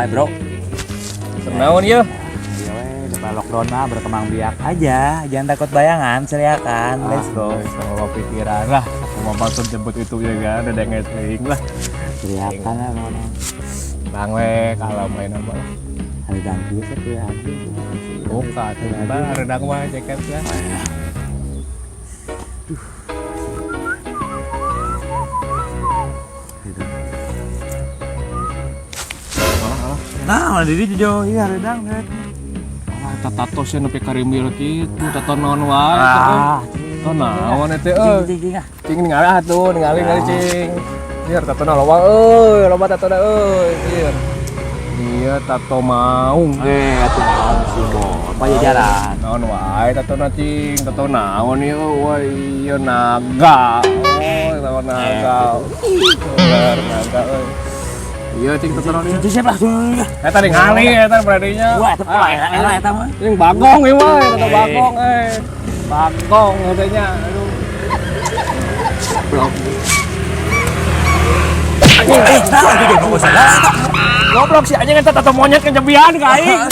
Wae, Bro. Naon ieu? Iya we, depan lockdown mah berkembang biak aja. Jangan takut bayangan, seriakan. Let's go. Sama pikiran lah. Aku mau bantu jemput itu ya kan, ada yang ngesling lah. Seriakan lah pokoknya. Bang we, kalau main apa lah. Hari ganti satu ya. Buka, tiba redang mah jaket lah. Gitu. Nah, malah diri jojo, iya redang deh. Ah, tato sih nepi karimbil kitu, tato naon wae. Ah, Tato naon eta euy. cing cing ah. Cing ningali atuh, ningali ningali cing. Lieur tatona loba euy, loba tatona euy, lieur. Iya tato maung. Eh, atuh naon sih, Bo. Pajajaran. Naon wae tatona cing, tato naon ieu, wah iya naga. Oh, tato naga. Bener naga euy. Iya cing tato naon ieu. Itu siapa tuh? Eta ningali eta beradinya. Wah, eta pola era eta mah. Cing bagong ieu mah, tato bagong eh. Bagong katanya. Aduh. Blok. Eh, nah, itu jono sadar. Goblok si anjing eta tato monyet kejebian ka aing.